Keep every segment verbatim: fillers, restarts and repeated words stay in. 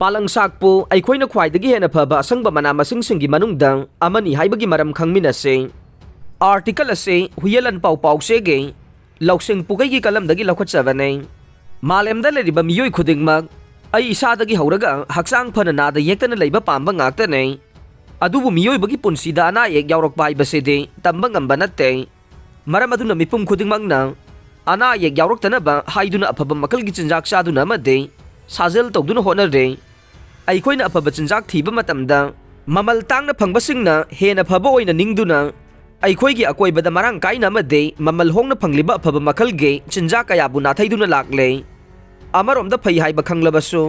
ꯄꯥꯂꯪꯁꯥꯛꯄꯨ ꯑꯩꯈꯣꯏꯅ ꯈ꯭ꯋꯥꯏꯗꯒꯤ ꯍꯦꯟꯅ ꯐꯕ ꯑꯁꯪꯕ ꯃꯅꯥ ꯃꯁꯤꯡꯁꯤꯡꯒꯤ ꯃꯅꯨꯡꯗ ꯑꯃꯅꯤ ꯍꯥꯏꯕꯒꯤ ꯃꯔꯝ ꯈꯪꯃꯤꯟꯅꯁꯤ꯫ ꯑꯥꯔꯇꯤꯀꯜ ꯑꯁꯤ ꯍꯨꯌꯦꯟ ꯂꯥꯟꯄꯥꯎ ꯄꯥꯎꯆꯦꯒꯤ ꯂꯧꯁꯤꯡ ꯄꯨꯀꯩꯒꯤ ꯀꯂꯝꯗꯒꯤ ꯂꯧꯈꯠꯆꯕꯅꯤ꯫ ꯃꯥꯂꯦꯝꯗ ꯂꯩꯔꯤꯕ ꯃꯤꯑꯣꯏ ꯈꯨꯗꯤꯡꯃꯛ ꯑꯩ ꯏꯁꯥꯗꯒꯤ ꯍꯧꯔꯒ ꯍꯛꯆꯥꯡ ꯐꯅ ꯅꯥꯗ ꯌꯦꯛꯇꯅ ꯂꯩꯕ ꯄꯥꯝꯕ ꯉꯥꯛꯇꯅꯤ꯫ ꯑꯗꯨꯕꯨ ꯃꯤꯑꯣꯏꯕꯒꯤ ꯄꯨꯟꯁꯤꯗ ꯑꯅꯥ ꯑꯌꯦꯛ ꯌꯥꯎꯔꯛꯄ ꯍꯥꯏꯕꯁꯤꯗꯤ ꯇꯝꯕ ꯉꯝꯕ ꯅꯠꯇꯦ꯫ ꯃꯔꯝ ꯑꯗꯨꯅ ꯃꯤꯄꯨꯝ ꯈꯨꯗꯤꯡꯃꯛꯅ ꯑꯅꯥ ꯑꯌꯦꯛ ꯌꯥꯎꯔꯛꯇꯅꯕ ꯍꯥꯏꯗꯨꯅ ꯑꯐꯕ ꯃꯈꯜꯒꯤ ꯆꯤꯟꯖꯥꯛ ꯆꯥꯗꯨꯅ ꯑꯃꯗꯤ ꯁꯥꯖꯦꯜ ꯇꯧꯗꯨꯅ ꯍꯣꯠꯅꯔꯦ꯫ ꯑꯩꯈꯣꯏꯅ ꯑꯐꯕ ꯆꯤꯟꯖꯥꯛ ꯊꯤꯕ ꯃꯇꯝꯗ ꯃꯃꯜ ꯇꯥꯡꯅ ꯐꯪꯕꯁꯤꯡꯅ ꯍꯦꯟꯅ ꯐꯕ ꯑꯣꯏꯅ ꯅꯤꯡꯗꯨꯅ ꯑꯩꯈꯣꯏꯒꯤ ꯑꯀꯣꯏꯕꯗ ꯃꯔꯥꯡ ꯀꯥꯏꯅ ꯑꯃꯗꯤ ꯃꯃꯜ ꯍꯣꯡꯅ ꯐꯪꯂꯤꯕ ꯑꯐꯕ ꯃꯈꯜꯒꯤ ꯆꯤꯟꯖꯥꯛ ꯀꯌꯥꯕꯨ ꯅꯥꯊꯩꯗꯨꯅ ꯂꯥꯛꯂꯦ꯫ ꯑꯃꯔꯣꯝꯗ ꯐꯩ ꯍꯥꯏꯕ ꯈꯪꯂꯕꯁꯨ,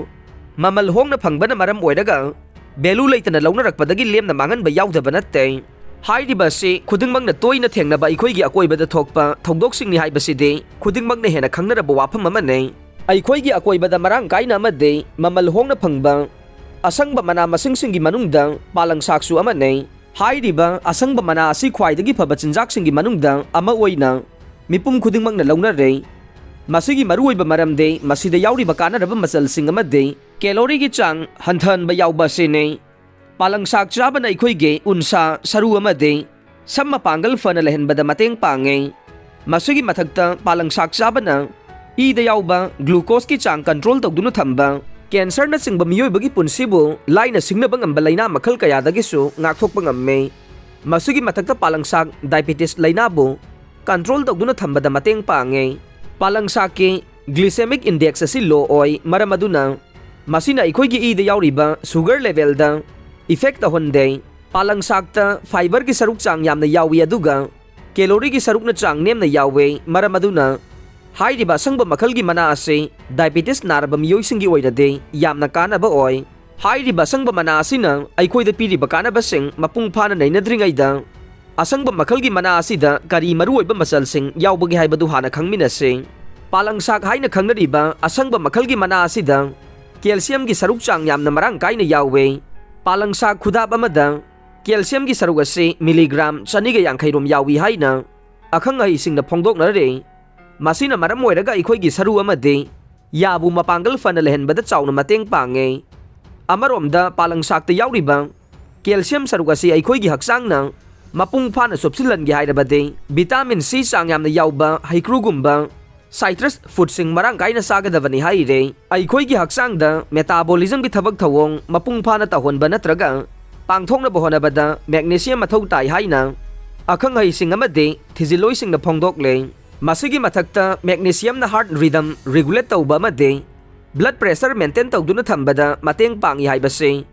ꯃꯃꯜ ꯍꯣꯡꯅ ꯐꯪꯕꯅ ꯃꯔꯝ ꯑꯣꯏꯔꯒ value ꯂꯩꯇꯅ ꯂꯧꯅꯔꯛꯄꯗꯒꯤ ꯂꯦꯝꯅ ꯃꯥꯡꯍꯟꯕ ꯌꯥꯎꯗꯕ ꯅꯠꯇꯦ꯫ ꯍꯥꯏꯔꯤꯕ ꯑꯁꯤ ꯈꯨꯗꯤꯡꯃꯛꯅ ꯇꯣꯏꯅ ꯊꯦꯡꯅꯕ ꯑꯩꯈꯣꯏꯒꯤ ꯑꯀꯣꯏꯕꯗ ꯊꯣꯛꯄ ꯊꯧꯗꯣꯛꯁꯤꯡꯅꯤ ꯍꯥꯏꯕꯁꯤꯗꯤ ꯈꯨꯗꯤꯡꯃꯛꯅ ꯍꯦꯟꯅ ꯈꯪꯅꯔꯕ ꯋꯥꯐꯝ ꯑꯃꯅꯤ꯫ ꯑꯩꯈꯣꯏꯒꯤ ꯑꯀꯣꯏꯕꯗ ꯃꯔꯥꯡ ꯀꯥꯏꯅ ꯑꯃꯗꯤ ꯃꯃꯜ ꯍꯣꯡꯅ ꯐꯪꯕ ꯑꯁꯪꯕ ꯃꯅꯥ ꯃꯁꯤꯡꯁꯤꯡꯒꯤ ꯃꯅꯨꯡꯗ ꯄꯥꯂꯪꯁꯥꯛꯁꯨ ꯑꯃꯅꯤ꯫ ꯍꯥꯏꯔꯤꯕ ꯑꯁꯪꯕ ꯃꯅꯥ ꯑꯁꯤ ꯈ꯭ꯋꯥꯏꯗꯒꯤ ꯐꯕ ꯆꯤꯟꯖꯥꯛꯁꯤꯡꯒꯤ ꯃꯅꯨꯡꯗ ꯑꯃ ꯑꯣꯏꯅ ꯃꯤꯄꯨꯝ ꯈꯨꯗꯤꯡꯃꯛꯅ ꯂꯧꯅꯔꯦ꯫ ꯃꯁꯤꯒꯤ ꯃꯔꯨꯑꯣꯏꯕ ꯃꯔꯝꯗꯤ ꯃꯁꯤꯗ ꯌꯥꯎꯔꯤꯕ ꯀꯥꯟꯅꯔꯕ ꯃꯆꯜꯁꯤꯡ ꯑꯃꯗꯤ calorie ꯒꯤ ꯆꯥꯡ ꯍꯟꯊꯍꯟꯕ ꯌꯥꯎꯕ ꯑꯁꯤꯅꯤ꯫ ꯄꯥꯂꯪꯁꯥꯛ ꯆꯥꯕꯅ ꯑꯩꯈꯣꯏꯒꯤ ꯎꯟꯁꯥ, ꯁꯔꯨ ꯑꯃꯗꯤ ꯁꯝ ꯃꯄꯥꯡꯒꯜ ꯐꯅ ꯂꯩꯍꯟꯕꯗ ꯃꯇꯦꯡ ꯄꯥꯡꯉꯤ꯫ ꯃꯁꯤꯒꯤ ꯃꯊꯛꯇ ꯄꯥꯂꯪꯁꯥꯛ ꯆꯥꯕꯅ ꯏꯗ ꯌꯥꯎꯕ glucose ꯀꯤ ꯆꯥꯡ control ꯇꯧꯗꯨꯅ ꯊꯝꯕ, cancer ꯅꯆꯤꯡꯕ ꯃꯤꯑꯣꯏꯕꯒꯤ ꯄꯨꯟꯁꯤꯕꯨ ꯂꯥꯏꯅ ꯁꯤꯡꯅꯕ ꯉꯝꯕ ꯂꯥꯏꯅꯥ ꯃꯈꯜ ꯀꯌꯥꯗꯒꯤꯁꯨ ꯉꯥꯛꯊꯣꯛꯄ ꯉꯝꯃꯤ꯫ ꯃꯁꯤꯒꯤ ꯃꯊꯛꯇ ꯄꯥꯂꯪꯁꯥꯛ diabetes ꯂꯥꯏꯅꯥꯕꯨ control ꯇꯧꯗꯨꯅ ꯊꯝꯕꯗ ꯃꯇꯦꯡ ꯄꯥꯡꯉꯤ꯫ ꯄꯥꯂꯪꯁꯥꯛꯀꯤ glycemic index ꯑꯁꯤ low ꯑꯣꯏ, ꯃꯔꯝ ꯑꯗꯨꯅ ꯃꯁꯤꯅ ꯑꯩꯈꯣꯏꯒꯤ ꯏꯗ ꯌꯥꯎꯔꯤꯕ sugar level ꯗ effect ꯇꯧꯍꯟꯗꯦ꯫ ꯄꯥꯂꯪꯁꯥꯛꯇ fibre ꯒꯤ ꯁꯔꯨꯛ ꯆꯥꯡ ꯌꯥꯝꯅ ꯌꯥꯎꯏ, ꯑꯗꯨꯒ calorie ꯒꯤ ꯁꯔꯨꯛꯅ ꯆꯥꯡ ꯅꯦꯝꯅ ꯌꯥꯎꯏ, ꯃꯔꯝ ꯑꯗꯨꯅ ꯍꯥꯏꯔꯤꯕ ꯑꯁꯪꯕ ꯃꯈꯜꯒꯤ ꯃꯅꯥ ꯑꯁꯤ diabetes ꯅꯥꯔꯕ ꯃꯤꯑꯣꯏꯁꯤꯡꯒꯤ ꯑꯣꯏꯅꯗꯤ ꯌꯥꯝꯅ ꯀꯥꯟꯅꯕ ꯑꯣꯏ꯫ ꯍꯥꯏꯔꯤꯕ ꯑꯁꯪꯕ ꯃꯅꯥ ꯑꯁꯤꯅ ꯑꯩꯈꯣꯏꯗ ꯄꯤꯔꯤꯕ ꯀꯥꯟꯅꯕꯁꯤꯡ ꯃꯄꯨꯡ ꯐꯥꯅ ꯅꯩꯅꯗ꯭ꯔꯤꯉꯩꯗ, ꯑꯁꯪꯕ ꯃꯈꯜꯒꯤ ꯃꯅꯥ ꯑꯁꯤꯗ ꯀꯔꯤ ꯃꯔꯨꯑꯣꯏꯕ ꯃꯆꯜꯁꯤꯡ ꯌꯥꯎꯕꯒꯦ ꯍꯥꯏꯕꯗꯨ ꯍꯥꯟꯅ ꯈꯪꯃꯤꯟꯅꯁꯤ꯫ ꯄꯥꯂꯪꯁꯥꯛ ꯍꯥꯏꯅ ꯈꯪꯅꯔꯤꯕ ꯑꯁꯪꯕ ꯃꯈꯜꯒꯤ ꯃꯅꯥ ꯑꯁꯤꯗ calcium ꯒꯤ ꯁꯔꯨꯛ ꯆꯥꯡ ꯌꯥꯝꯅ ꯃꯔꯥꯡ ꯀꯥꯏꯅ ꯌꯥꯎꯏ꯫ ꯄꯥꯂꯪꯁꯥꯛ ꯈꯨꯗꯥꯞ ꯑꯃꯗ calcium ꯒꯤ ꯁꯔꯨꯛ ꯑꯁꯤ milligram ꯆꯅꯤꯒ ꯌꯥꯡꯈꯩ ꯔꯣꯝ ꯌꯥꯎꯏ ꯍꯥꯏꯅ ꯑꯈꯪ ꯑꯍꯩꯁꯤꯡꯅ ꯐꯣꯡꯗꯣꯛꯅꯔꯦ꯫ ꯃꯁꯤꯅ ꯃꯔꯝ ꯑꯣꯏꯔꯒ ꯑꯩꯈꯣꯏꯒꯤ ꯁꯔꯨ ꯑꯃꯗꯤ ꯌꯥꯕꯨ ꯃꯄꯥꯡꯒꯜ ꯐꯅ ꯂꯩꯍꯟꯕꯗ ꯆꯥꯎꯅ ꯃꯇꯦꯡ ꯄꯥꯡꯉꯤ꯫ ꯑꯃꯔꯣꯝꯗ ꯄꯥꯂꯪꯁꯥꯛꯇ ꯌꯥꯎꯔꯤꯕ calcium ꯁꯔꯨꯛ ꯑꯁꯤ ꯑꯩꯈꯣꯏꯒꯤ ꯍꯛꯆꯥꯡꯅ ꯃꯄꯨꯡ ꯐꯥꯅ ꯆꯨꯞꯁꯤꯜꯍꯟꯒꯦ ꯍꯥꯏꯔꯕꯗꯤ vitamin C ꯆꯥꯡ ꯌꯥꯝꯅ ꯌꯥꯎꯕ ꯍꯩꯀ꯭ꯔꯨꯒꯨꯝꯕ citrus fruitꯁꯤꯡ ꯃꯔꯥꯡ ꯀꯥꯏꯅ ꯆꯥꯒꯗꯕꯅꯤ ꯍꯥꯏꯔꯦ꯫ ꯑꯩꯈꯣꯏꯒꯤ ꯍꯛꯆꯥꯡꯗ metabolismꯒꯤ ꯊꯕꯛ ꯊꯧꯑꯣꯡ ꯃꯄꯨꯡ ꯐꯥꯅ ꯇꯧꯍꯟꯕ ꯅꯠꯇ꯭ꯔꯒ ꯄꯥꯡꯊꯣꯛꯅꯕ ꯍꯣꯠꯅꯕꯗ magnesium ꯃꯊꯧ ꯇꯥꯏ ꯍꯥꯏꯅ ꯑꯈꯪ ꯑꯍꯩꯁꯤꯡ ꯑꯃꯗꯤ ꯊꯤꯖꯤꯜꯂꯣꯏꯁꯤꯡꯅ ꯐꯣꯡꯗꯣꯛꯂꯦ꯫ ꯃꯁꯤꯒꯤ ꯃꯊꯛꯇ magnesiumꯅ heart rhythm regulate ꯇꯧꯕ ꯑꯃꯗꯤ blood pressure maintain ꯇꯧꯗꯨꯅ ꯊꯝꯕꯗ ꯃꯇꯦꯡ ꯄꯥꯡꯏ ꯍꯥꯏꯕꯁꯤ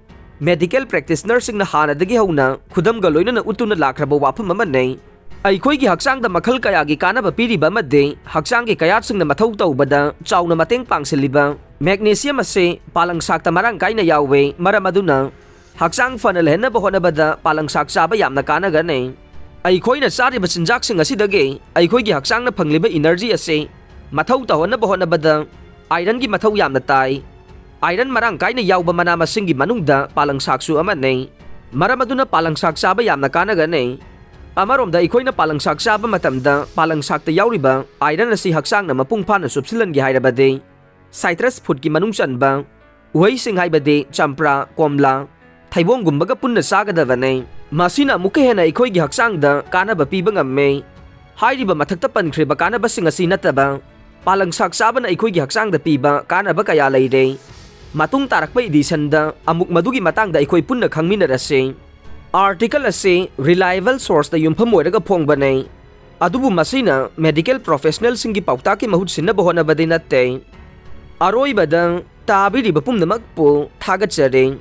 medical practitionerꯁꯤꯡꯅ ꯍꯥꯟꯅꯗꯒꯤ ꯍꯧꯅ ꯈꯨꯗꯝꯒ ꯂꯣꯏꯅꯅ ꯎꯠꯇꯨꯅ ꯂꯥꯛꯈ꯭ꯔꯕ ꯋꯥꯐꯝ ꯑꯃꯅꯤ꯫ ꯑꯩꯈꯣꯏꯒꯤ ꯍꯛꯆꯥꯡꯗ ꯃꯈꯜ ꯀꯌꯥꯒꯤ ꯀꯥꯟꯅꯕ ꯄꯤꯔꯤꯕ ꯑꯃꯗꯤ ꯍꯛꯆꯥꯡꯒꯤ ꯀꯌꯥꯠꯁꯤꯡꯅ ꯃꯊꯧ ꯇꯧꯕꯗ ꯆꯥꯎꯅ ꯃꯇꯦꯡ ꯄꯥꯡꯁꯤꯜꯂꯤꯕ magnesium ꯑꯁꯤ ꯄꯥꯂꯪꯁꯥꯛꯇ ꯃꯔꯥꯡ ꯀꯥꯏꯅ ꯌꯥꯎꯋꯦ꯫ ꯃꯔꯝ ꯑꯗꯨꯅ ꯍꯛꯆꯥꯡ ꯐꯅ ꯂꯩꯍꯟꯅꯕ ꯍꯣꯠꯅꯕꯗ ꯄꯥꯂꯪꯁꯥꯛ ꯆꯥꯕ ꯌꯥꯝꯅ ꯀꯥꯟꯅꯒꯅꯤ꯫ ꯑꯩꯈꯣꯏꯅ ꯆꯥꯔꯤꯕ ꯆꯤꯟꯖꯥꯛꯁꯤꯡ ꯑꯁꯤꯗꯒꯤ ꯑꯩꯈꯣꯏꯒꯤ ꯍꯛꯆꯥꯡꯅ ꯐꯪꯂꯤꯕ energy ꯑꯁꯤ ꯃꯊꯧ ꯇꯧꯍꯟꯅꯕ ꯍꯣꯠꯅꯕꯗ ironꯒꯤ ꯃꯊꯧ ꯌꯥꯝꯅ ꯇꯥꯏ꯫ Iron ꯃꯔꯥꯡ ꯀꯥꯏꯅ ꯌꯥꯎꯕ ꯃꯅꯥ ꯃꯁꯤꯡꯒꯤ ꯃꯅꯨꯡꯗ ꯄꯥꯂꯪꯁꯥꯛꯁꯨ ꯑꯃꯅꯤ꯫ ꯃꯔꯝ ꯑꯗꯨꯅ ꯄꯥꯂꯪꯁꯥꯛ ꯆꯥꯕ ꯌꯥꯝꯅ ꯀꯥꯟꯅꯒꯅꯤ꯫ ꯑꯃꯔꯣꯝꯗ ꯑꯩꯈꯣꯏꯅ ꯄꯥꯂꯪꯁꯥꯛ ꯆꯥꯕ ꯃꯇꯝꯗ ꯄꯥꯂꯪꯁꯥꯛꯇ ꯌꯥꯎꯔꯤꯕ iron ꯑꯁꯤ ꯍꯛꯆꯥꯡꯅ ꯃꯄꯨꯡ ꯐꯥꯅ ꯆꯨꯞꯁꯤꯜꯍꯟꯒꯦ ꯍꯥꯏꯔꯕꯗꯤ citrus fruitꯀꯤ ꯃꯅꯨꯡ ꯆꯟꯕ ꯎꯍꯩꯁꯤꯡ ꯍꯥꯏꯕꯗꯤ ꯆꯝꯄ꯭ꯔꯥ, ꯀꯣꯝꯂꯥ, ꯊꯩꯕꯣꯡꯒꯨꯝꯕꯒ ꯄꯨꯟꯅ ꯆꯥꯒꯗꯕꯅꯤ꯫ ꯃꯁꯤꯅ ꯑꯃꯨꯛꯀ ꯍꯦꯟꯅ ꯑꯩꯈꯣꯏꯒꯤ ꯍꯛꯆꯥꯡꯗ ꯀꯥꯟꯅꯕ ꯄꯤꯕ ꯉꯝꯃꯤ꯫ ꯍꯥꯏꯔꯤꯕ ꯃꯊꯛꯇ ꯄꯟꯈ꯭ꯔꯤꯕ ꯀꯥꯟꯅꯕꯁꯤꯡ ꯑꯁꯤ ꯅꯠꯇꯕ ꯄꯥꯂꯪꯁꯥꯛ ꯆꯥꯕꯅ ꯑꯩꯈꯣꯏꯒꯤ ꯍꯛꯆꯥꯡꯗ ꯄꯤꯕ ꯀꯥꯟꯅꯕ ꯀꯌꯥ ꯂꯩꯔꯦ꯫ ꯃꯇꯨꯡ ꯇꯥꯔꯛꯄ editionꯗ ꯑꯃꯨꯛ ꯃꯗꯨꯒꯤ ꯃꯇꯥꯡꯗ ꯑꯩꯈꯣꯏ ꯄꯨꯟꯅ ꯈꯪꯃꯤꯟꯅꯔꯁꯤ꯫ Article ꯑꯁꯤ reliable sourceꯇ ꯌꯨꯝꯐꯝ ꯑꯣꯏꯔꯒ ꯐꯣꯡꯕꯅꯤ, ꯑꯗꯨꯕꯨ ꯃꯁꯤꯅ medical professionalꯁꯤꯡꯒꯤ ꯄꯥꯎꯇꯥꯛꯀꯤ ꯃꯍꯨꯠ ꯁꯤꯟꯅꯕ ꯍꯣꯠꯅꯕꯗꯤ ꯅꯠꯇꯦ꯫ ꯑꯔꯣꯏꯕꯗ ꯇꯥꯕꯤꯔꯤꯕ ꯄꯨꯝꯅꯃꯛꯄꯨ ꯊꯥꯒꯠꯆꯔꯤ꯫